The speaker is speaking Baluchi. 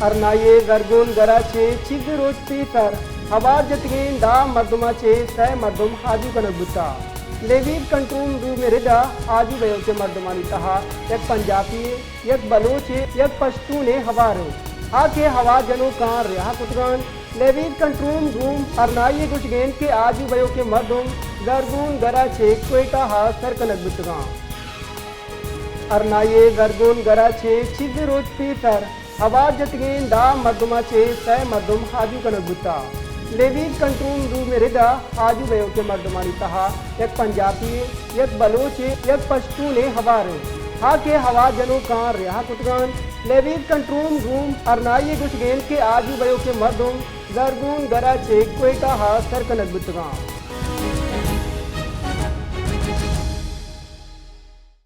ارنائی ءِ زرگون گرا چہ چیزے روچ پیسر ہوار جتگیں دہ مردماں چہ سئے مردم آجو کنگ بوتگ۔ لیویز کنٹرول روم ءِ ردا آجو بئیوکیں مردمانی تہا یک پنجابی ءِ، یک بلوچ ءِ، یک پشتون ءِ ہوار انت، آ کہ ہوار جنوکاں رہا کتگ انت۔ لیویز کنٹرول روم ارنائی ءِ گوشگ انت کہ آجو بئیوکیں مردم زرگون گرا چہ کوئٹہ ءَ سر کنگ بوتگ انت۔ ارنائی ءِ زرگون گرا چہ چیزے روچ پیسر ہوار جتگیں دہ مردماں چہ سئے مردم آجو کنگ بوتگ۔ لیویز کنٹرول روم ءِ ردا آجو بئیوکیں مردمانی تہا یک پنجابی ءِ، یک بلوچ ءِ، یک پشتون ءِ ہوار انت، آ کہ ہوار جنوکاں رہا کتگ انت۔ لیویز کنٹرول روم ارنائی ءِ گوشگ انت کہ آجو بئیوکیں مردم زرگون گرا چہ کوئٹہ ءَ سر کنگ بوتگ انت۔